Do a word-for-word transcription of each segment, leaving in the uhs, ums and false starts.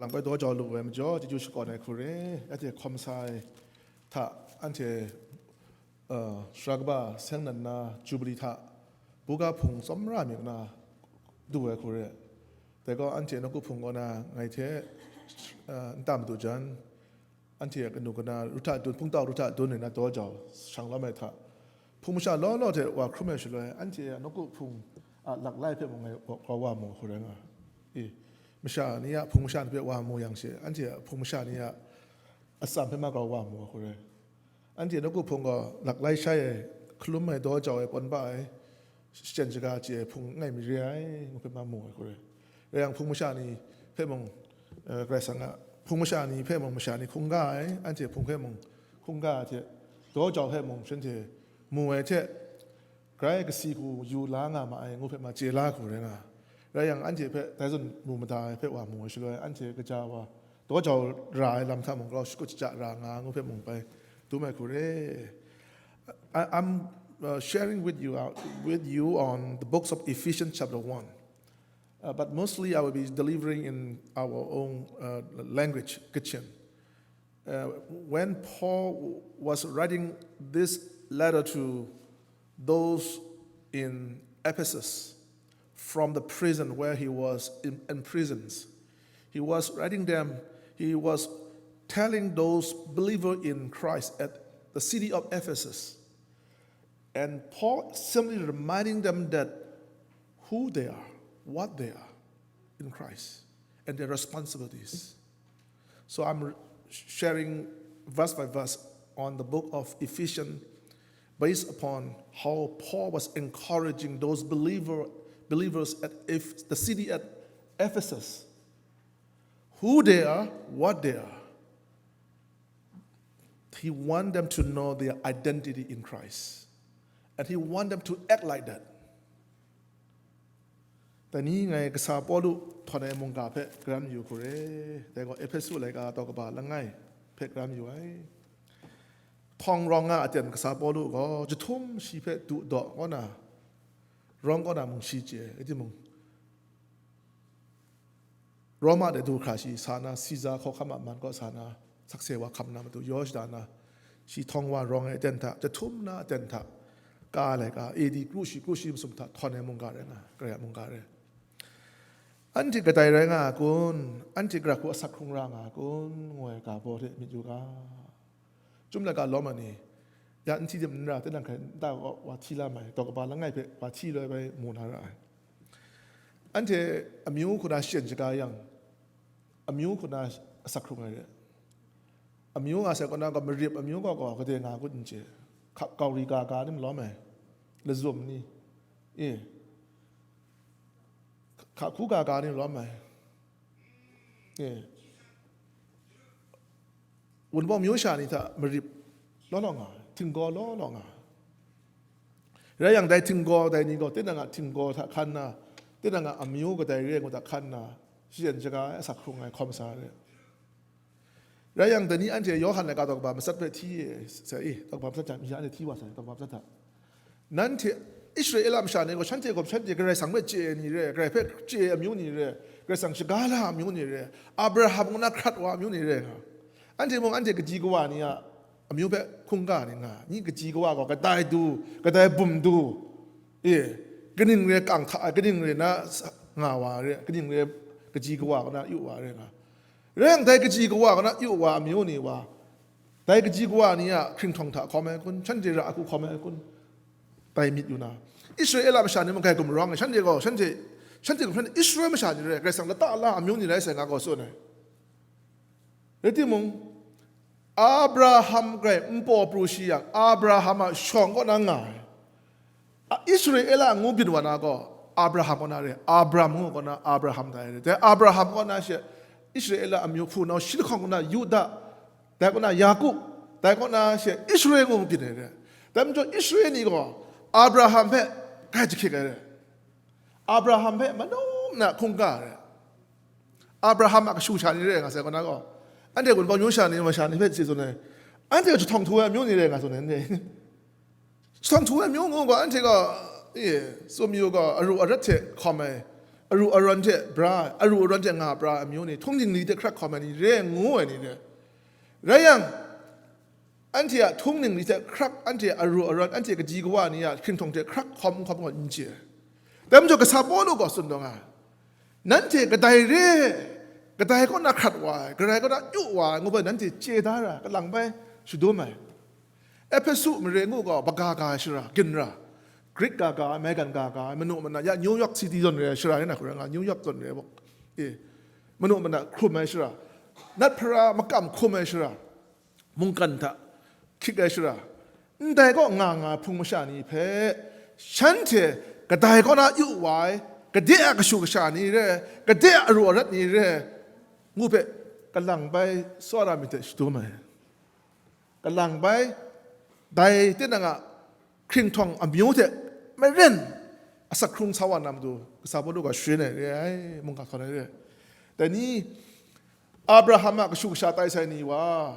Lang bai daw jau lu ai majaw, chyeju shakawn ai hkuri, anhte hkawm sa ai hta, anhte, uh, sara kaba seng nan na Jubili hta buga hpung tsawmra mi na du ai hkuri. Dai gaw anhte nawku hpung kaw na ngai hte, uh, nta madu jan, anhte a kanu kana ru hta dun, hpungtau ru hta dun nna daw jau shang lawm ai hta, hpung masha law law hte wa hkrum ai shaloi, anhte a nawku hpung a laklai hpe mung ngai grau wa mu hkuri nga. I, masha ni a hpung masha ni hpe wa mu yang she, anhte a hpung masha ni a atsam hpe ma grau wa mu hkuri. Anhte nawku hpung gaw laklai shai ai, hkalum ai, daw jau ai, pawn ba ai, shachyen shaga chye ai hpung n gai mi re ai, ngu hpe ma mu ai hkuri. Rai yang, hpung masha ni hpe mung, eh, Karai Kasang a hpung masha ni hpe mung masha ni hkungga ai, anhte hpung hpe mung hkungga ai hte, daw jau hpe mung shanhte mu ai hte, grai kasi hku yu la nga ma ai, ngu hpe ma chye la hku rai nga. Rai yang, anhte hpe dai zawn mu mada ai hpe wa mu ai shaloi, anhte kaja wa daw jau ra ai lam hta mung grau shakut shaja ra nga, ngu hpe mung bai dum ai hku re. I, I'm, uh, sharing with you, uh, with you on the books of Ephesians chapter one. Uh, but mostly I will be delivering in our own, uh, language, Kachin. Uh, when Paul was writing this letter to those in Ephesus from the prison where he was in, in prisons, he was writing them, he was telling those believers in Christ at the city of Ephesus. And Paul simply reminding them that who they are, what they are in Christ, and their responsibilities. So I'm re-, sharing verse by verse on the book of Ephesians, based upon how Paul was encouraging those believer, believers at Eph-, the city at Ephesus. Who they are, what they are. He want them to know their identity in Christ. And he want them to act like that. Dai ni ngai kasa Pawlu htawn ai mungga hpe karam yu hkuri, dai gaw Ehpesu laika daw kaba langai hpe karam yu ai. Htawng rawng nga aten kasa Pawlu gaw jahtum shi hpe du daw kaw na, rawng kaw na mung shi chye, rai timung, Roma de du hkra shi sa na, Siza hkawhkam a man kaw sa na, sakse wa hkam na matu yaw shada na, shi htawng wa rawng ai aten hta, jahtum na aten hta, ka ai laika, A D kru shi, kru shi masum hta htawn ai mungga rai nga, Karai a mungga rai. Anhte kadai rai nga ai kun? Anhte gara hku asak hkrung ra nga ai kun? Ngu ai ga baw hte myit yu ga. Chyum laika lawm ai ni, ya n hti dim n ra, tinang hkrai nta wa, wa hti la mai, daw kaba langai hpe wa hti loi bai mu na ra ai. Anhte amyu hku na shachyen shaga yang, amyu hku na asak hkrung ai re. Amyu nga sai kaw na gaw, marip amyu gaw gaw, gade nga gut n chye. Hka-, kauri ga ga ni malawm ai, lazum ni, e, hka hku ga ga ni malawm ai, e, Wunpawng myu sha ni hta marip law law nga ai, htinggaw law law nga ai. Rai yang, dai htinggaw dai ni gaw, tinang a htinggaw hta hkan na, tinang a amyu kadai re ai ngu hta hkan na, shachyen shaga ai, asak hkrung ai, hkawm sa re. Rai yang, dai ni anhte Yawhan laika daw kaba matsat hpe hti e, sa e, daw kaba matsat hta, mi ya anhte hti wa sa, daw kaba matsat hta. Nanhte Israela masha ni gaw, shanhte gaw shanhte Karai Kasang hpe chye ai ni re, Karai hpe chye ai amyu ni re, Karai Kasang shaga la ai amyu ni re, Abraham kaw na hkrat wa ai amyu ni re nga. Anhte mung anhte kaji kawa ni a amyu hpe hkungga ni nga, nyi kaji kawa gaw kadai du, kadai bum du, e, kaning re kang hta ai, kaning re na sa-, nga wa re, kaning re kaji kawa kaw na yu wa re nga. Rai yang, dai kaji kawa kaw na yu wa amyu ni wa, dai kaji kawa ni a hkringhtawng hta hkawm ai kun, shanhte ra hku hkawm ai kun, dai myit yu na, Israela masha ni mung grai gumrawng ai, shanhte gaw, shanhte, shanhte gaw, shanhte Israela masha ni rai, Karai Kasang lata la ai amyu ni rai sai, nga gaw tsun ai. Rai timung, Abraham grai npaw pru shi yang, Abraham a shawng kaw na nga ai. A, Israela ngu byin wa na gaw, Abraham kaw na re, Abram ngu kaw na, Abraham dai re. Dai Abraham kaw na she, Israela amyu hpunau shi lahkawng kaw na, Yuda, dai kaw na, Yaku, dai kaw na she, Israel ngu byin ai re. Dai majaw, Israel ni gaw Abraham hpe grai jahkyit ai re. Abraham hpe manu muna hkungga ai re. Abraham a kashu sha ni re nga sai kaw na gaw, anhte Wunpawng myu sha ni, masha ni hpe si tsun ai, anhte gaw jahtawng htu ai amyu ni re nga tsun ai, jahtawng htu ai amyu ngu gaw, anhte gaw, e, tsun yu gaw, aru arat hte hkawm ai, aru aran hte bra ai, aru aran hte nga pra ai amyu ni, htung ningli hte hkrak hkawm ai ni re, ngu ai ni re. Rai yang, anhte a htung ningli hte hkrak, anhte a aru aran, anhte kaji kawa ni a hkringhtawng hte hkrak hkawm n hkawm gaw n chye. Dai majaw, kasa Pawlu gaw tsun taw nga ai, nanhte kadai re, kadai kaw na hkrat wa ai, kadai kaw na yu wa ai, ngu bai nanhte chye da ra, kalang bai shadum ai. Ehpesu mare ngu gaw, baga ga ai shara, ginra, Greek ga ga ai, maigan ga ga ai, manu mana, ya New York City zawn re ai shara, ya na hkru nga, New York zawn re ai bawk, e, manu mana hkrum ai shara, nat hpara makam hkum ai shara, mungkan hta hkyik ai shara, ndai kaw nga nga ai hpung masha ni hpe, shanhte kadai kaw na yu wa ai, kade a kashu kasha ni re, kade a aru arat ni re, ngu hpe kalang bai tsawra myit hte shadum ai. Kalang bai, dai tinang a hkringhtawng amyu hte maren asak hkrung sa wa na matu, kasa Pawlu gaw sharin ai re ai, mungga hkawn ai re ai. Dai ni, Abraham a kashu kasha tai sai ni wa,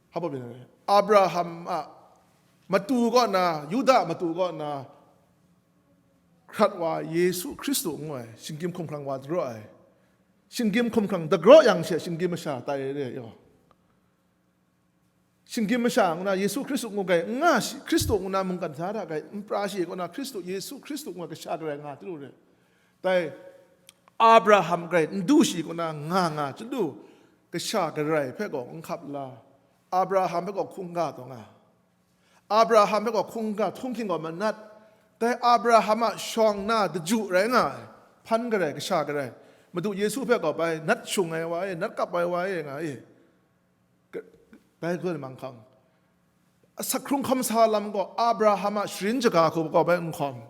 hpa byin ai re. Abraham a matu kaw na, Yuda a matu kaw na hkrat wa Yesu Hkristu ngu ai, shinggyim hkumhkrang wa dagraw ai. Shinggyim hkumhkrang dagraw yang she shinggyim masha tai ai re ai yaw. Shinggyim masha ngu na Yesu Hkristu ngu gai n nga shi, Hkristu ngu na mungkan sa hta gai n pra shi kaw na, Hkristu, Yesu Hkristu ngu ai kasha garai nga chyalu re. Dai Abraham garai n du shi kaw na nga nga chyalu, kasha garai hpe gaw n hkap la, Abraham hpe gaw hkungga taw nga, Abraham hpe gaw hkungga, htunghking gaw manat, dai Abraham a shawng na daju rai nga ai, hpan garai, kasha garai, Madu Yesu hpe gaw bai nat shung ai wa e, nat kap ai wa e nga e. Ka-, bai gaw manghkang. Asak hkrung hkam sa lam gaw Abraham a sharin shaga hku gaw bai n hkawm.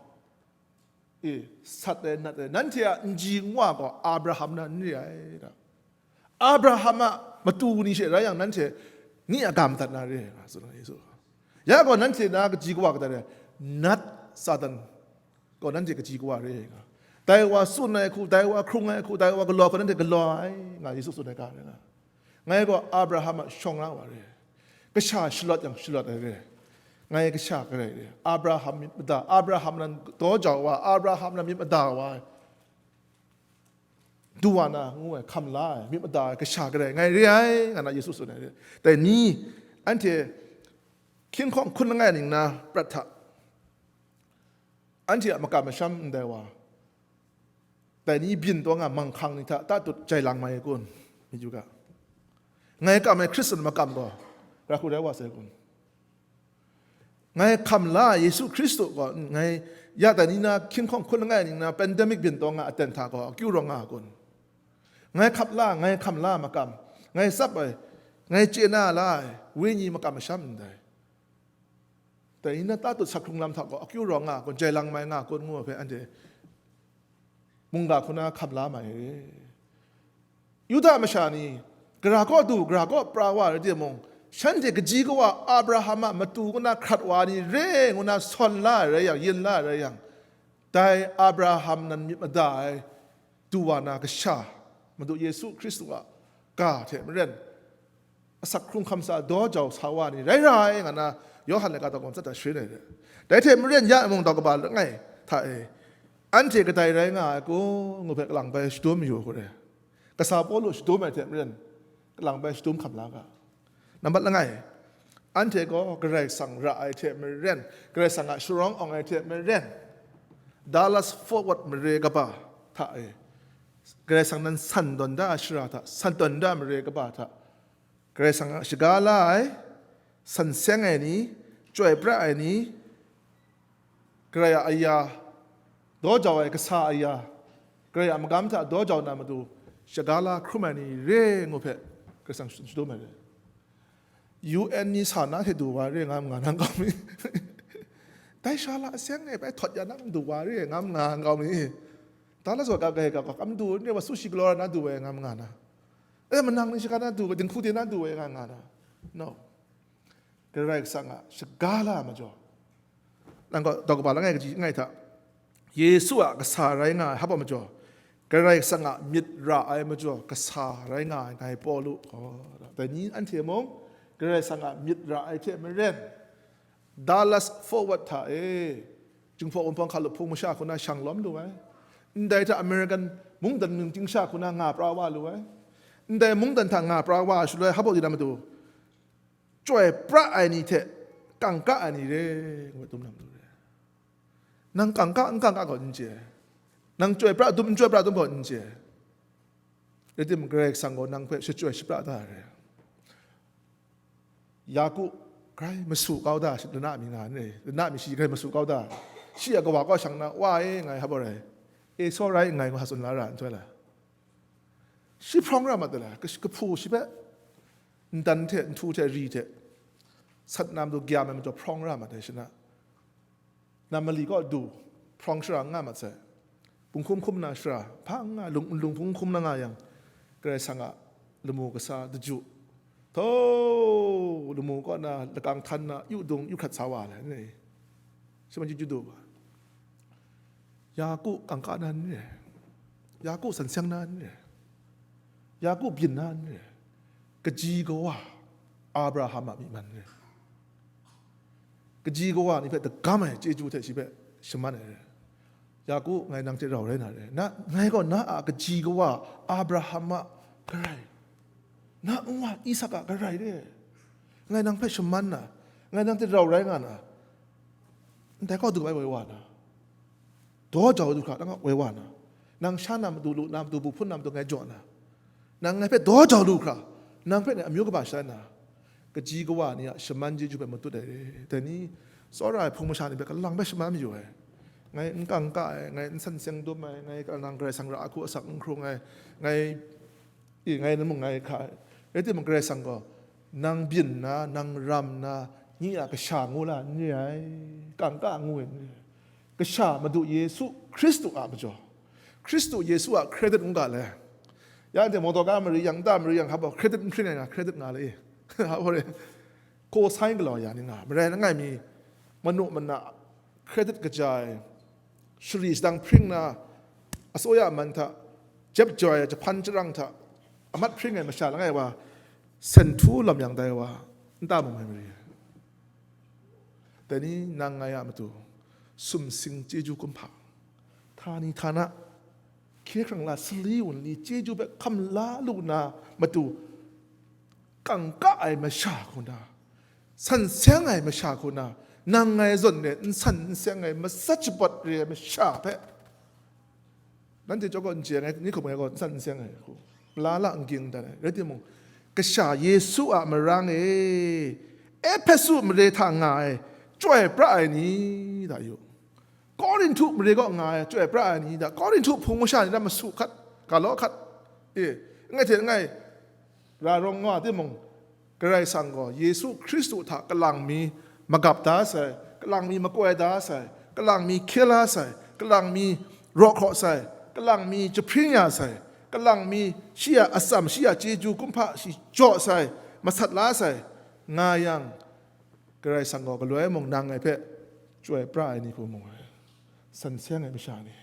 E, sat ai, nat ai, nanhte a nji nwa gaw Abraham na n re ai da. Abraham a matu ni she rai yang, nanhte ni a ga madat na re ai, nga tsun ai Yesu. Ya gaw nanhte na kaji kawa kata re, nat Satan gaw nanhte kaji kawa re ai nga. Dai wa tsun ai hku, dai wa hkrung ai hku, dai wa galaw hku nanhte galaw ai, nga Yesu tsun ai ga rai nga. Ngai gaw Abraham a shawng na wa re ai. Kasha shalawt yang shalawt ai re ai. Ngai kasha garai re ai. Abraham myit mada, Abraham nan daw jau wa, Abraham nan myit mada wa ai. Du wa na ngu ai, hkam la ai, myit mada ai, kasha garai ngai re ai, nga na Yesu tsun ai re ai. Dai ni, anhte hkying hkawng hkun langai ning na prat hta, anhte a makam masham ndai wa, dai ni byin taw nga manghkang ni hta tatut jai lang mai ai kun? Myit yu ga. Ngai kam ai Hkristan makam gaw, ra hku rai wa sai kun? Ngai hkam la ai Yesu Hkristu gaw, ngai ya dai ni na hkying hkawng hkun langai ning na pandemic byin taw nga aten hta gaw akyu rawng nga ai kun? Ngai hkap la, ngai hkam la makam, ngai tsap ai, ngai chye na la ai wenyi makam masham ndai. Dai ni na tatut sak hkrung lam hta gaw akyu rawng nga kun, jai lang mai nga kun ngu ai hpe anhte mungga hku na hkam la mai re. Yuda masha ni, gara kaw du, gara kaw pra wa rai timung, shanhte kaji kawa Abraham a matu ngu na hkrat wa ni re ngu na sawn la ai rai yang, yin la ai rai yang, dai Abraham nan myit mada ai du wa na kasha, Madu Yesu Hkristu a ga hte maren, asak hkrung hkam sa daw jau sa wa ni rai ra ai, nga na Yawhan laika daw kawm tsat da sharin ai re. Dai hte maren ya mung daw kaba langai hta e, anhte kadai rai nga ai kun ngu hpe kalang bai shadum mayu hku re. Kasa Pawlu shadum ai hte maren, kalang bai shadum hkam la ga. Nambat langai, anhte gaw Karai Kasang ra ai hte maren, Karai Kasang a sharawng awng ai hte maren, Dallas Fort Worth mare kaba hta e, Karai Kasang nan san tawn da ai shara hta, san tawn da ai mare kaba hta, Karai Kasang a shaga la ai, san seng ai ni, chyoi pra ai ni, Karai a aya, daw jau ai kasa aya, Karai a magam hta daw jau na matu, shaga la hkrum ai ni re ngu hpe, Karai Kasang shadum ai re. U N ni sa na hte du wa re nga nga na nkau mi? Dai sha la seng e bai htawt ya na du wa re nga nga nkau mi? Dallas wa ka gai ka kam du re wa sushi galaw na du wa nga nga na? E, manang ni shaga na du, dinghku de na du wa nga nga na? No. Karai Kasang a shaga la majaw, nang gaw daw kaba langai kaji langai hta, Yesu a kasa rai nga ai hpa majaw, Karai Kasang a myit ra ai majaw, kasa rai nga ai ngai Pawlu gaw, dai ni anhte mung Karai Kasang a myit ra ai hte maren, Dallas Fort Worth hta e, Jinghpaw Wunpawng hkalup hpung masha hku na shang lawm lu ai. Ndai hta American mungdan ning ting sha hku na nga pra wa lu ai. Ndai mungdan hta nga pra wa shaloi, hpa dinang matu, chyoi pra ai ni hte kangka ai ni re, ngu ai dum na matu re. Nang kangka n kangka gaw n chye ai. Nang chyoi pra dum n chyoi pra dum gaw n chye ai. Rai timung, Karai Kasang gaw nang hpe shachyoi shapra da ai re. Yaku grai masu kau da, lana mi nga ni, lana mi shi grai masu kau da. Shi a kawa kaw shang na, wa e, ngai hpa rai, e, Esau rai nngai, ngu hpa tsun la ra, nhtoi la. Shi hprawng ra ma ta la, kash-, kahpu shi hpe, ndan hte, nhtu hte, ri hte, sat na matu gyam ai majaw hprawng ra ma ta, shi na. Nam mali kaw du, hprawng shara n nga mat sai. Bunghkum hkum na shara, hpa n nga, lung, lung bunghkum na nga yang, Karai Kasang a lamu kasa daju, thaw, lamu kaw na lakang htan na, yu dung, yu hkrat sa wa ai, ni. Shi man chyeju du ga. Yaku kangka na ni re. Yaku san seng na ni re. Yaku byin na ni re. Kaji kawa Abraham a myi man ni re. Kaji kawa ni hpe dagam ai chyeju hte shi hpe shaman ai re. Yaku, ngai nang hte rau rai na re. Na, ngai gaw na a kaji kawa Abraham a Karai, na nwa Isak a Karai re. Ngai nang hpe shaman na, ngai nang hte rau rai nga na, ndai kaw du bai woi wa na, daw jau du hkra, nang woi wa na, nang sha na matu, lu na matu, bu hpun na matu ngai jaw na, nang ngai hpe daw jau lu hkra, nang hpe ngai amyu kaba sha na, kaji kawa ni a shaman chyeju hpe matut ai re. Dai ni, tsawra ai hpung masha ni hpe kalang hpe shaman mayu ai. Ngai n kangka ai, ngai n san seng dum ai, ngai kalang Karai Kasang ra ahku asak n hkrung ai, ngai, i, ngai na mung ngai hka ai. Rai timung, Karai Kasang gaw, nang byin nna, nang ram nna, nye a kasha ngu la n re ai, kangka ngu ai n re ai. Kasha Madu Yesu Hkristu a majaw, Hkristu Yesu a credit ngu ga le. Ya anhte motor ka mari yang, nta mari yang, hpa credit n hpring ai nga, credit nga le e. Hpa re, ko sai galaw ya ni nga, marai langai mi, manu mana, credit kaja ai, shari shadang hpring na, asoya man hta, jep joi ai, jahpan jarang hta, amat hpring ai masha langai wa, sen htu lam yang dai wa, nta mung mai mari ai. Dai ni nang ngai a matu, sumsing chyeju kumhpa, htani htana, hkye hkrang la sali wunli chyeju hpe hkam la lu na matu, kangka ai masha hku na, san seng ai masha hku na, nang ngai zawn e n san n seng ai, matsat shabat re ai masha hpe, nanhte chyawm gaw n chye ai, ngai ni hkum ngai gaw n san n seng ai hku, malala n ging dan ai. Rai timung, Kasha Yesu a marang e, Ehpesu mare hta nga ai, chyoi pra ai ni, da yu. Korinhtu mare kaw nga ai, chyoi pra ai ni, da, Korinhtu hpung masha ni, da, masu hkat, galaw hkat, e, ngai hte ngai, ra rawng nga timung, Karai Kasang gaw Yesu Hkristu hta kalang mi magap da sai, kalang mi makoi da sai, kalang mi hkye la sai, kalang mi raw hkraw sai, kalang mi jahpring ya sai, kalang mi shi a atsam, shi a chyeju kumhpa shi jaw sai, masat la sai, nga yang, Karai Kasang gaw galoi mung nang ngai hpe chyoi pra ai ni hku mu ai, san seng ai masha ni,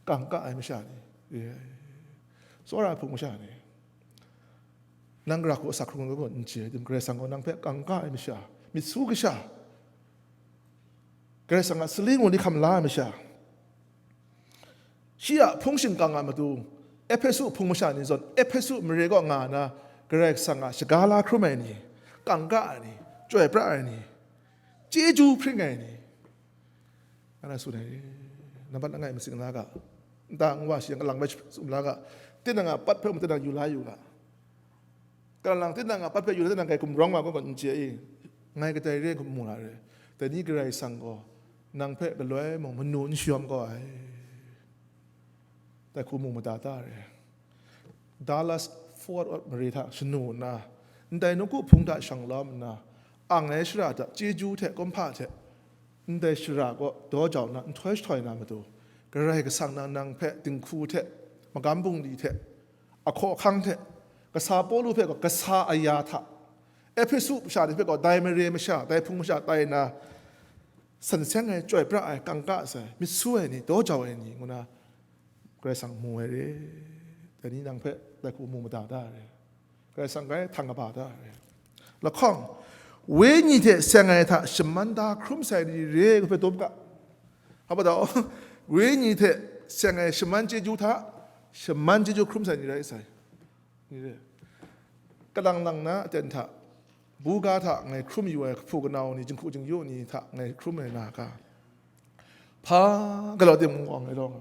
kangka ai masha ni, e, tsawra ai hpung masha ni, nang gara hku asak hkrung ai gaw n chye, tim Karai Kasang gaw nang hpe kangka ai masha, myit su kasha, Karai Kasang a saling wunli hkam la ai masha, shi a hpung shingkang a matu, Ehpesu hpung masha ni zawn, Ehpesu mare kaw nga na, Karai Kasang a shaga la hkrum ai ni, kangka ai ni, chyoi pra ai ni, chyeju hpring ai ni, nga na tsun ai, nambat langai masing la ga, nta nwa shi yang kalang bai tsun la ga, tinang a pat hpe mung tinang yu la yu ga. Kalang tinang a pat hpe yu na, tinang kai gumrawng wa gaw n chye i, ngai kadai re hku mu na re. Dai ni Karai Kasang gaw, nang hpe galoi mung manu n shayawm kau ai. Dai hku mu mada ta re. Dallas Fort Worth mare hta shanu nna, ndai nawku hpung hta shang lawm nna, ang ai shara hta chyeju hte kumhpa hte, ndai shara kaw daw jau nna nhtoi shahtoi na matu, Karai Kasang nang nang hpe dinghku hte, magam bungli hte, ahkaw ahkang hte, kasa Pawlu hpe gaw kasa aya hta, Ehpesu masha ni hpe gaw dai mare masha, dai hpung masha tai nna, san seng ai, chyoi pra ai, kangka sai, myit su ai ni, daw jau ai ni, ngu na, Karai Kasang mu ai re. Dai ni nang hpe dai hku mu mada da ai re. Karai Kasang grai htang kaba da ai re. Lahkawng, wenyi hte seng ai hta shaman da hkrum sai ni re, ngu hpe dum ga. Hpa da, wenyi hte Seng ai shaman chyeju hta, shaman chyeju hkrum sai ni rai sai. Ni re. Kalang lang na aten hta, buga hta ngai hkrum yu ai hpu kanau ni, jinghku jingyu ni hta ngai hkrum ai na ga, hpa galaw tim n gawng ai rawng,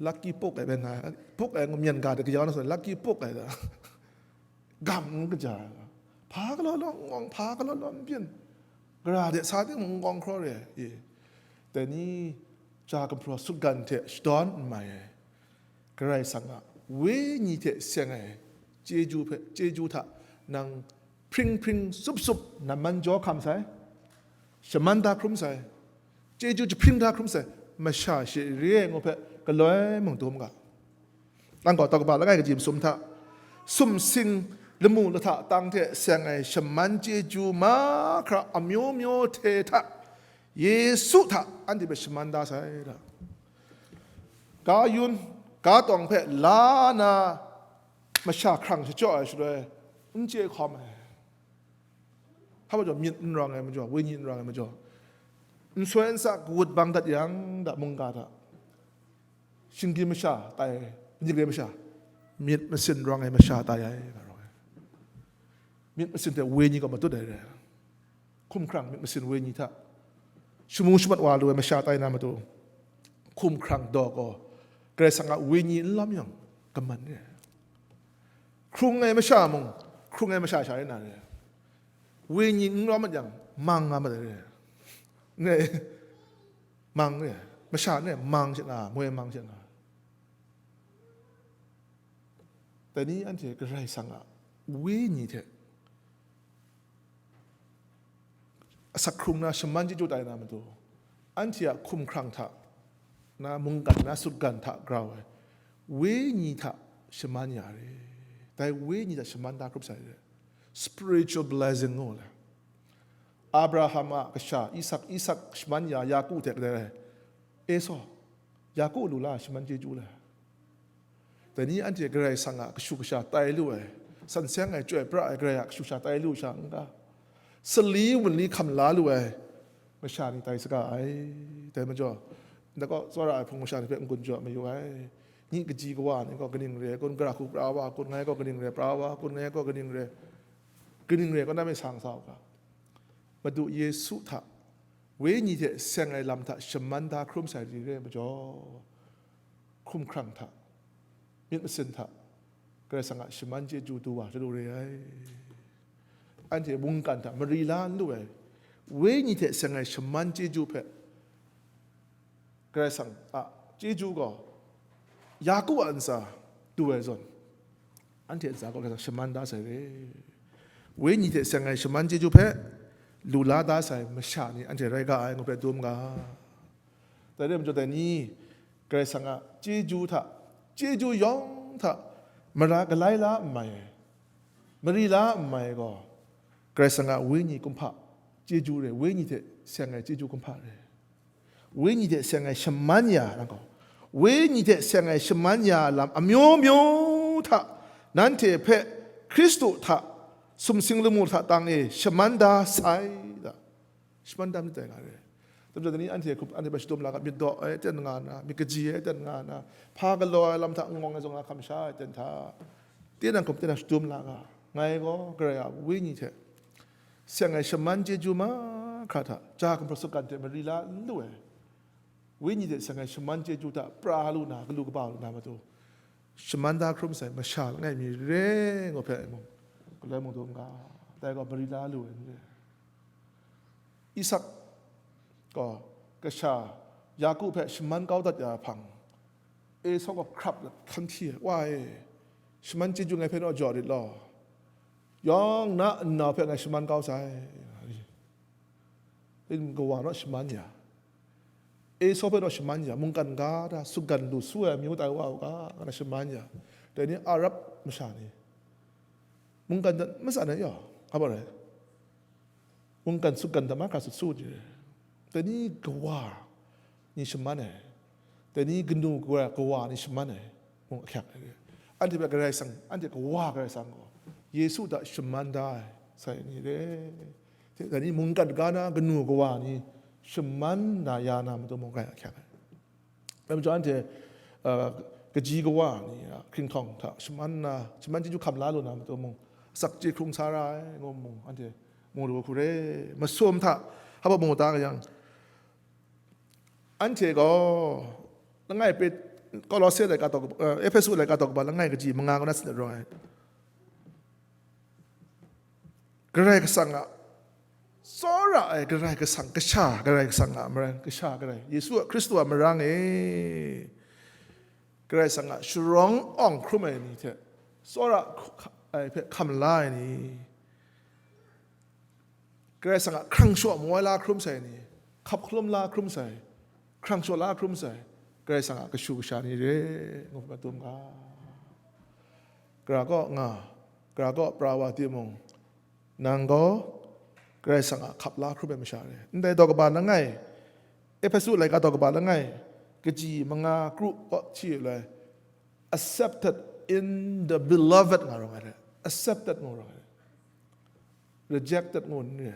lucky puk ai bai na, puk ai ngu myen ga de kayau na sa, lucky puk ai da. Gam n kaja ai ga, hpa galaw law n gawng, hpa galaw law n byin, gara de sa ting mung n gawng hkraw re ai. Dai ni, ja gumhpraw sutgan hte shadawn n mai ai. Karai Kasang a wenyi hte seng ai chyeju hpe, chyeju hta nang hpring hpring sup sup nan man jaw hkam sai, shaman da hkrum sai, chyeju jahpring da hkrum sai, masha shi re ai ngu hpe galoi mung dum ga. Nang gaw tau kaba langai kaji masum hta, sumsing lamu lahta tang hte seng ai shaman chyeju mahkra amyu myu hte hta, Yesu hta anhte hpe shaman da sai da. Ga yun, ga tawng hpe la na masha hkrang shachyaw ai shaloi, n chye hkawm ai. Hpa majaw myit n rawng ai majaw, wenyi n rawng ai majaw, nsoi nsa kawut bang dat yang da mungga hta, shinggyim masha tai, nik re masha, myit masin rawng ai masha tai ai, nga rawng ai. Myit masin hte wenyi gaw matut ai re. Hkumhkrang myit masin wenyi hta shamu shamat wa lu ai masha tai na matu, hkumhkrang daw gaw Karai Kasang a wenyi n lawm yang, kaman re. Hkrung ai masha mung, hkrung ai masha sha rai na re. Wenyi n lawm mat yang, mang nga mat ai re. Ngai, mang re. Masha ne, mang she na, moi mang she na. Dai ni anhte Karai Kasang a wenyi hte asak hkrung na shaman chyeju tai na matu, anhte a hkumhkrang hta na, mungkan na, sutgan hta grau ai wenyi hta shaman ya re. Dai wenyi hta shaman da hkrup sai re. Spiritual blessing ngu le. Abraham a kasha Isak, Isak shaman ya Yaku hte kadai rai? Esau, Yaku lu la shaman chyeju le. Dai ni anhte Karai Kasang a kashu kasha tai lu ai, san seng ai, chyoi pra ai Karai a kashu kasha tai lu sha n ga, sali wunli hkam la lu ai masha ni tai saga ai. Dai majaw, ndai kaw tsawra ai hpung masha ni hpe n-gun jaw mayu ai. Nyi kaji kawa ni gaw kaning re ai kun, gara hku pra wa kun, ngai gaw kaning re pra wa kun, ngai gaw kaning re, kaning re kaw na myit sa sa u ga. Madu Yesu hta, wenyi hte seng ai lam hta shaman da hkrum sai ni re ai majaw, hkumhkrang hta, myit masin hta, Karai Kasang a shaman chyeju du wa, chyeju re ai. Anhte mungkan hta mari la n lu ai, wenyi hte seng ai shaman chyeju hpe, Karai Kasang a chyeju gaw Yaku a ntsa du ai zawn, anhte ntsa gaw Karai Kasang shaman da sai re. Wenyi hte seng ai shaman chyeju hpe lu la da sai masha ni anhte rai ga ai ngu hpe dum ga. Dai re majaw, dai ni Karai Kasang a chyeju hta, chyeju yawng hta mara galai la n mai ai, mari la n mai ai gaw, Karai Kasang a wenyi kumhpa chyeju re, wenyi hte seng ai chyeju kumhpa re. Wenyi hte seng ai shaman ya, nang gaw, wenyi hte seng ai shaman ya lam amyu myu hta, nanhte hpe Hkristu hta sumsing lamu hta tang e shaman da sai da. Shaman da myit dai nga re. Dai majaw, dai ni anhte hkrup, anhte hpe shadum la ga, myit daw ai ten nga na, myit kaji ai ten nga na, hpa galaw ai lam hta n-gawng ai zawn nga hkam sha ai ten hta, tinang hkrup, tinang shadum la ga. Ngai gaw Karai a wenyi hte seng ai shaman chyeju mahkra hta, ja gumhpraw sutgan hte mari la n lu ai, wenyi hte seng ai shaman chyeju hta pra lu na, galu kaba lu na matu, shaman da hkrum sai masha langai mi re ngu hpe mung, galoi mung dum ga, dai gaw mari la lu ai n re. Isak gaw kasha Yaku hpe shaman kau dat ya hpang, Esau gaw hkrap let hkan hti ai, "Wa e, shaman chyeju ngai hpe naw jaw rit law, yawng na nnau hpe ngai shaman kau sai. Kawa naw shaman ya, Esau hpe naw shaman ya, mungkan ga da, sutgan lu su ai amyu tai wa u ga, nga na shaman ya, dai ni Arab masha ni, mungkan dan matsan ai yaw, nga ba rai? Mungkan sutgan hta mahkra sut su ni, dai ni kawa ni shaman ai, dai ni kanu kawa, kawa ni shaman ai, mung ahkyak ai. Anhte hpe Karai Kasang, anhte kawa Karai Kasang gaw Yesu hta shaman da ai sai ni re. Dai ni mungkan ga na kanu kawa ni shaman na ya na matu mung rai ahkyak ai. Dai majaw anhte, uh, kaji kawa ni a hkringhtawng hta shaman na, shaman chyeju hkam la lu na matu mung, asak chye hkrung sa ra ai, ngu mung, anhte mu lu hku re, masum hta, hpa mu ta yang, anhte gaw, langai Pet-, Kolose laika tawk, uh, Ehpesu laika tawk kaba langai kaji manga kaw na sinat rawng ai. Karai Kasang a tsawra ai Karai Kasang, kasha Karai Kasang a marang, kasha Karai, Yesu a Hkristu a marang e, Karai Kasang a sharawng awng hkrum ai ni hte, tsawra hku-, ai hpe hkam la ai ni, Karai Kasang a hkrang shaw mawai la hkrum sai ni, hkap hkalum la hkrum sai, hkrang shaw la hkrum sai, Karai Kasang a kashu kasha ni re, ngu hpe dum ga. Gara kaw nga, gara kaw pra wa timung, nang gaw Karai Kasang a hkap la hkrum ai masha re. Ndai daw kaba langai, Ehpesu laika daw kaba langai, kaji manga kru kaw hti ai, accepted in the beloved nga rawng ai re, accepted ngu rawng ai re, rejected ngu n re.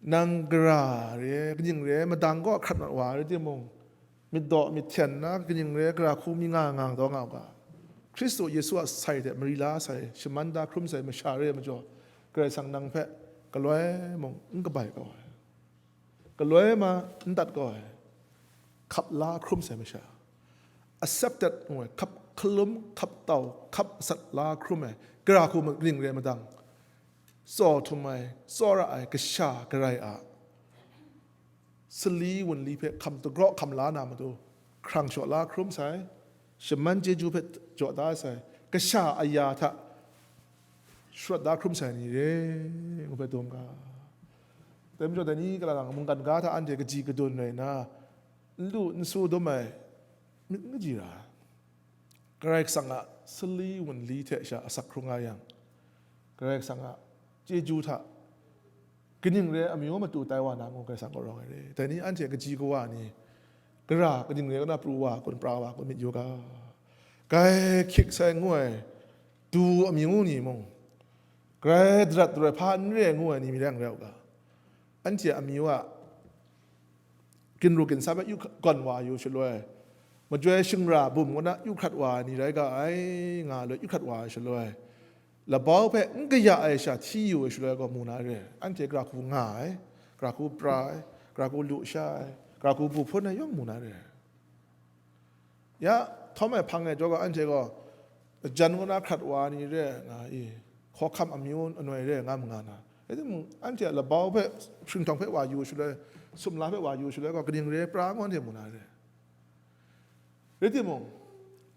Nang gara re, kaning re, madang kaw hkrat mat wa re timung, myit daw myit hten na, kaning re, gara hku mi nga nga taw nga u ga. Hkristu Yesu a sai hte mari la sai, shaman da hkrum sai masha re ai majaw, Karai Kasang nang hpe galoi mung n kabai kau ai, galoi ma n dat kau ai, hkap la hkrum sai masha, accepted ngu ai, hkap hkalum, hkap tau, hkap sat la hkrum ai, gara hku ma-, ning re madang, tsaw htum ai, tsawra ai, kasha Karai a sali wunli hpe hkam dagraw hkam la na matu, hkrang shaw la hkrum sai, shaman chyeju hpe jaw da sai, kasha aya hta sharawt da hkrum sai ni re, ngu hpe dum ga. Dai majaw, dai ni kalang mungkan ga hta anhte kaji kadun rai nna, n lu n su dum ai myit n kaji ra. Karai Kasang a sali wunli hte sha asak hkrung nga yang, Karai Kasang a chyeju hta kaning re amyu matu tai wa na ngu Karai Kasang kaw rawng ai re. Dai ni anhte kaji kawa ni, gara kaning re kaw na pru wa kun, pra wa kun myit yu ga. Grai hkyik sai ngu ai du amyu ni mung, grai darat daroi hpa n re ngu ai ni mi rai n rai u ga. Anhte amyu a ginru ginsa hpe yu gawn wa yu shaloi, majoi shingra bum kaw na yu hkrat wa ai ni rai ga ai, nga loi yu hkrat wa ai shaloi, labau hpe n kaya ai sha hti yu ai shaloi gaw mu na re, anhte gara hku nga ai, gara hku pra ai, gara hku lu sha ai, gara hku bu hpun ai yawng mu na re. Ya, htawm ai hpang e jaw gaw, anhte gaw jan kaw na hkrat wa ni re nga i, hkawhkam amyu anoi re nga ma nga na. Rai timung, anhte a labau hpe, hpringhtawng hpe wa yu shaloi, sumla hpe wa yu shaloi gaw, kaning re pra ngu anhte mu na re. Rai timung,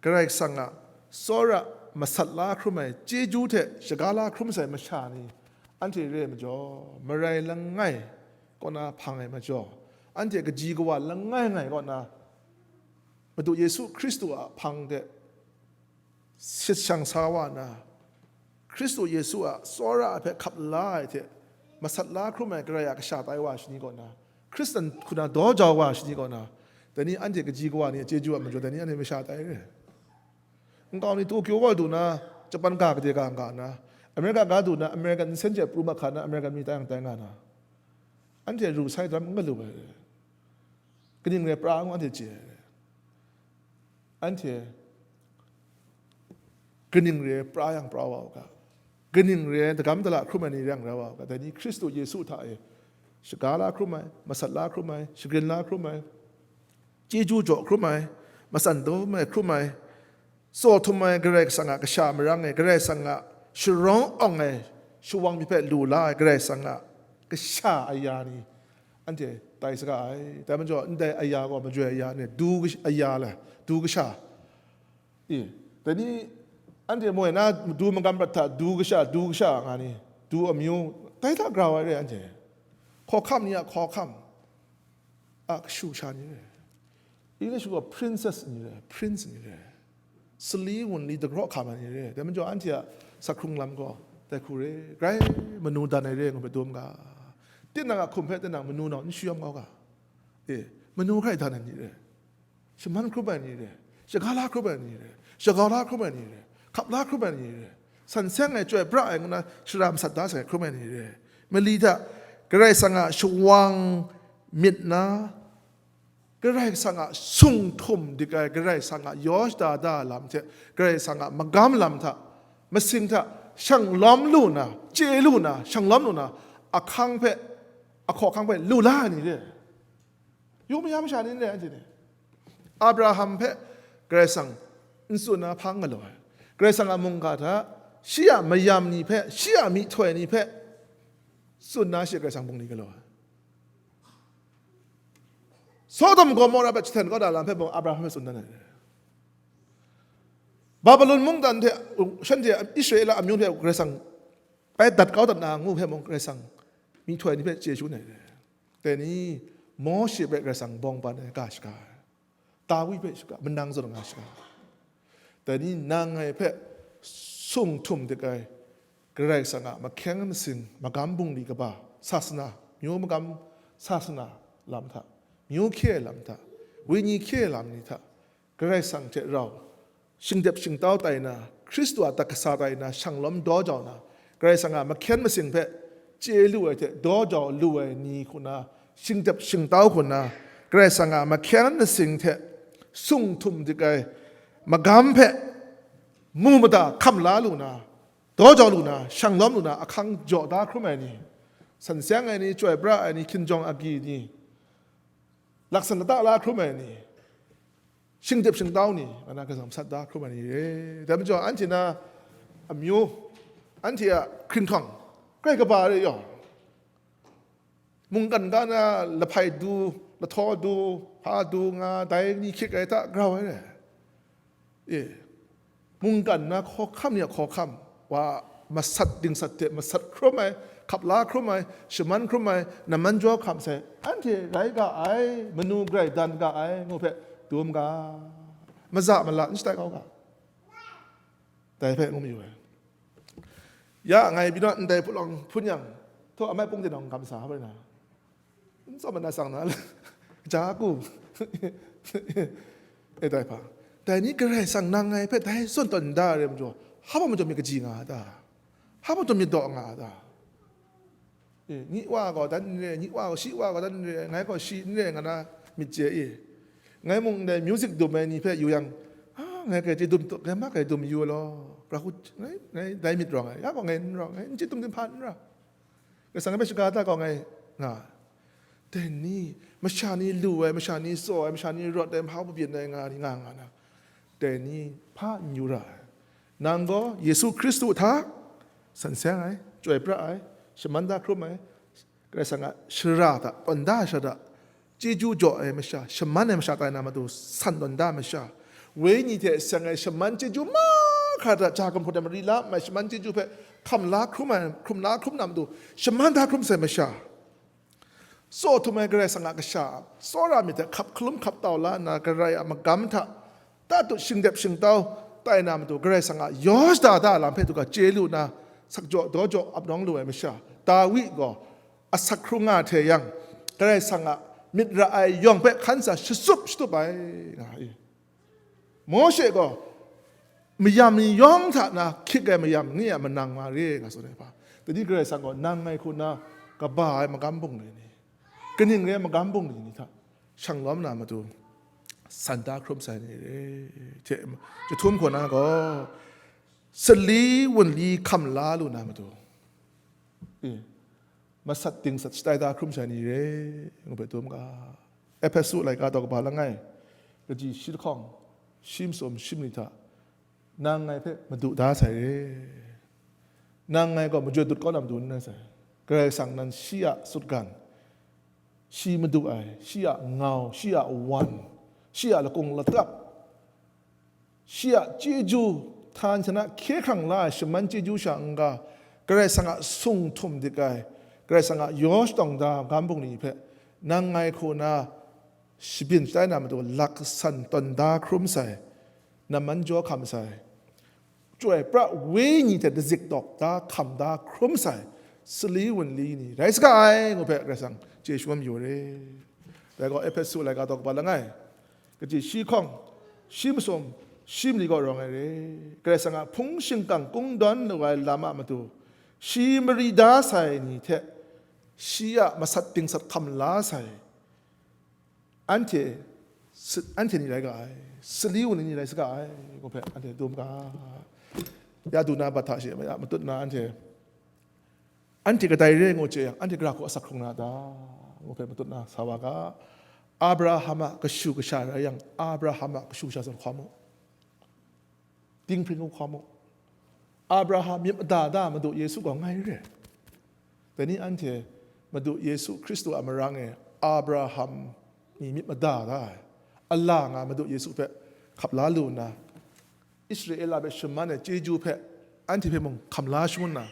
Karai Kasang a tsawra masat la hkrum ai, chyeju hte shaga la hkrum sai masha ni, anhte re ai majaw, marai langai kaw na hpang ai majaw, anhte kaji kawa langai ngai kaw na, Madu Yesu Hkristu a hpang de sit shang sa wa nna, Hkristu Yesu a tsawra ai hpe hkap la ai hte masat la hkrum ai Karai a kasha tai wa ai shani kaw na, Hkristan hku na daw jau wa ai shani kaw na, dai ni anhte kaji kawa ni a chyeju a majaw, dai ni anhte masha tai re. Nkau ni Tokyo wa du na, Japan ga gade ga nga na, America ga du na, American nsen hte pru mahka na, American mi tai ang tai nga na, anhte ru sai daram n galu ai. Kaning re pra ngu anhte chye ai. Anhte kaning re pra yang pra wa u ga, kaning re dagam dala hkrum ai ni re yang rai wa u ga, dai ni Hkristu Yesu hta e shaga la hkrum ai, masat la hkrum ai, shagrin la hkrum ai, chyeju jaw hkrum ai, matsan dum ai hkrum ai, tsaw htum ai Karai Kasang a kasha marang e, Karai Kasang a sharawng awng ai shawang myit hpe lu la ai Karai Kasang a kasha aya ni, anhte tai saga ai. Dai majaw, ndai aya gaw majoi aya ni, du kash-, aya le, du kasha. I, dai ni, anhte moi na, du magam prat hta, du kasha, du kasha nga ni, du amyu, dai hta grau ai re anhte. Hkawhkam ni a hkawhkam a kashu kasha ni re. English gaw princess ni re, prince ni re. Sali wunli dagraw hkam ai ni re. Dai majaw, anhte a sak hkrung lam gaw, dai hku re, grai manu dan ai re, ngu hpe dum ga. Tinang a hkum hpe tinang manu nau n shayawm kau ga. E, manu hkrai dan ai ni re. Shaman hkrup ai ni re. Shaga la hkrup ai ni re. Shagau la hkrup ai ni re. Hkap la hkrup ai ni re. San seng ai, chyoi pra ai ngu na shara masat da sai hkrup ai ni re. Mali hta Karai Kasang a shawang myit na, Karai Kasang a sung htum dik ai, Karai Kasang a yaw shada da lam hte, Karai Kasang a magam lam hta, masing hta, shang lawm lu na, chye lu na, shang lawm lu na, ahkang hpe, ahkaw ahkang hpe lu la ai ni re. Yu mayam sha ni re, anhte ni. Abraham hpe Karai Kasang n tsun na hpang galaw ai. Karai Kasang a mungga hta, shi a mayam ni hpe, shi a myihtoi ni hpe, tsun na shi Karai Kasang bungli galaw ai. Sodom Gomora hpe jahten kau da lam hpe mung Abraham hpe tsun dan ai. Babilon mungdan hte shanhte Israela amyu hpe Karai Kasang bai dat kau dat na ngu hpe mung Karai Kasang myihtoi ni hpe chye shangun ai. Dai ni, Mawshe hpe Karai Kasang bawng ban ai ga shaga ai. Dawi hpe shaga, manang zawn nga shaga ai. Dai ni, nang ngai hpe sung htum dik ai, Karai Kasang a mahkyeng masing, magam bungli kaba, sasana, myu magam sasana lam hta, myu hkye ai lam hta, wenyi hkye ai lam ni hta, Karai Kasang hte rau, shingdep shingtau tai na, Hkristu a dat kasa tai na, shang lawm daw jau na, Karai Kasang a mahkyen masing hpe chye lu ai hte daw jau lu ai ni hku na, shingdep shingtau hku na, Karai Kasang a mahkyen masing hte sung htum dik ai magam hpe mu mada hkam la lu na, daw jau lu na, shang lawm lu na, ahkang jaw da hkrum ai ni, san seng ai ni, chyoi pra ai ni, hkinjawng agyi ni, laksan lata la hkrum ai ni, shingdep shingtau ni, nga na Karai Kasang masat da hkrum ai ni re. Dai majaw, anhte na amyu, anhte a hkringhkang, grai kaba re yaw. Mungkan ga na lahpai du, lahtaw du, hpa du nga, dai ni hkyit ai hta grau ai re. E, mungkan na hkawhkam ni a hkawhkam, wa masat dingsat hte masat hkrum ai, hkap la hkrum ai, shaman hkrum ai, naman jaw hkam sai, anhte rai ga ai, manu grai dan ga ai, ngu hpe dum ga, maza mala n shatai kau ga, dai hpe ngu mayu ai. Ya, ngai binaw ndai hpulawng hpun yang, htaw amai pung tinang kamsa hpa na, n tsawm na sang na, ja ku, e dai hpa. Dai ni Karai Kasang nang ngai hpe dai zawn tawn da ai re majaw, hpa majaw myit kaji nga a ta? Hpa majaw myit daw nga a ta? E, nyi wa gaw dan n re, nyi wa gaw, shi wa gaw dan n re, ngai gaw shi n re nga na myit chye e. Ngai mung ndai music dum ai ni hpe yu yang, a, ngai kai chye dum, ngai ma kai dum yu law, pra hku, ngai, ngai dai myit rawng ai, ya gaw ngai n rawng, ngai n chye dum din hpa n ra. Karai Kasang hpe shaga da kau ngai nga. Dai ni, masha ni lu ai, masha ni tsaw ai, masha ni rawt ai, mahau mabyin ai nga ni nga nga na. Dai ni hpa n yu ra ai. Nang gaw Yesu Hkristu hta san seng ai, chyoi pra ai, shaman da hkrum ai, Karai Kasang a shara hta, tawn da ai shara, chyeju jaw ai masha, shaman ai masha tai na matu, san tawn da ai masha, wenyi hte seng ai shaman chyeju mahkra hta, ja gumhpraw ai mari la ai shaman chyeju hpe hkam la hkrum ai, hkrum la hkrum na matu, shaman da hkrum sai masha, tsaw htum ai Karai Kasang a kasha, tsawra myit hte hkap hkalum hkap tau la nna, Karai a magam hta tatut shingdep shingtau tai na matu, Karai Kasang a yaw shada da lam hpe du ga chye lu na, sakjaw dawjaw ap nawng lu ai masha, Dawi gaw asak hkrung nga hte yang, Karai Kasang a myit ra ai yawng hpe hkan sa shatsup shatup ai, nga i. Mawshe gaw mayam ni yawng hta na hkyit ai mayam ni a manang nga re, nga tsun ai hpa. Dai ni Karai Kasang gaw nang ngai hku na kaba ai magam bungli ni, kaning re ai magam bungli ni hta shang lawm na matu, san da hkrum sai ni re, hte jahtum hku na gaw, sali wunli hkam la lu na matu, e, masat dingsat shatai da hkrum sai ni re, ngu hpe dum ga. Ehpesu laika daw kaba langai, kaji shi lahkawng, shi masum shi mali hta, nang ngai hpe madu da sai re. Nang ngai gaw majoi dut kau na madu n rai sai. Karai Kasang nan shi a sutgan, shi madu ai, shi a ngau, shi a wan, shi a lakung latap, shi a chyeju, htan htan a hkye hkrang la ai shaman chyeju sha n-ga, Karai Kasang a sung htum dik ai, Karai Kasang a yaw shatawng da ai magam bungli hpe nang ngai hku na shabyin shatai na matu laksan tawn da hkrum sai, naman jaw hkam sai, Chyoi pra wenyi hte dazik dawk da hkam da hkrum sai, sali wunli ni rai saga ai, ngu hpe Karai Kasang chye shangun mayu re. Dai gaw Ehpesu laika daw kaba langai, kaji shi hkawng, shi masum, shi mali kaw rawng ai re. Karai Kasang a hpung shingkang kungdawn lu ai lam a matu, shi mari da sai ni hte shi a masat dingsat hkam la sai, anhte Anhte ni rai ga ai, sali wunli ni rai saga ai, ngu hpe anhte dum ga. Ya du na bat hta she maya matut na anhte, anhte kadai re ngu chye yang, anhte gara hku asak hkrung na ta, ngu hpe matut na sa wa ga. Abraham a kashu kasha rai yang, Abraham a kashu kasha zawn hkawm u. Dinghpring hkawm u. Abraham myit mada da Madu Yesu gaw ngai re. Dai ni anhte Madu Yesu Hkristu a marang e Abraham ni myit mada da ai. A la nga Madu Yesu hpe hkap la lu nna, Israela hpe shaman ai chyeju hpe anhte hpe mung hkam la shangun na,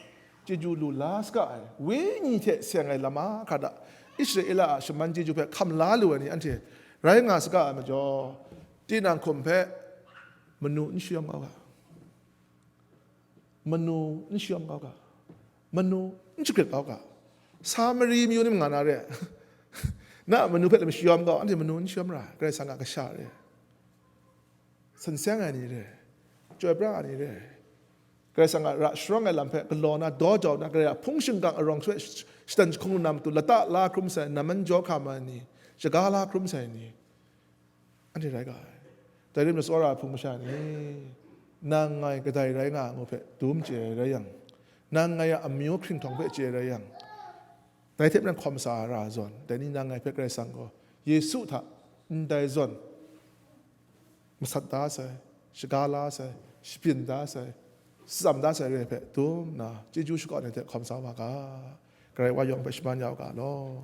chyeju lu la saga ai, wenyi hte seng ai lam mahkra da, Israela a shaman chyeju hpe hkam la lu ai ni anhte rai nga saga ai majaw, tinang hkum hpe manu n shayawm kau ga, manu n shayawm kau ga, manu n shagrit kau ga, Samari myu ni manga na re, na manu hpe lam shayawm kau, anhte manu n shayawm ra, Karai Kasang a kasha re, san seng ai ni re, chyoi pra ai ni re, Karai Kasang a ra sharawng ai lam hpe galaw na, daw jau na, Karai a hpung shingkang arawng hte shatan jahkung lu na matu lata la hkrum sai, naman jaw hkam ai ni, shaga la hkrum sai ni, anhte rai ga ai. Dai rim na tsawra ai hpung masha ni, nang ngai kadai rai nga ngu hpe dum chye ai rai yang, nang ngai a amyu hkringhtawng hpe chye ai rai yang, dai hte maren hkawm sa ai ra zawn, dai ni nang ngai hpe Karai Kasang gaw Yesu hta ndai zawn masat da sai, shaga la sai, shabyin da sai, shatsam da sai re ai hpe dum nna, chyeju shakawn ai hte hkawm sa wa ga, Karai wa yawng hpe shaman ya u ga law.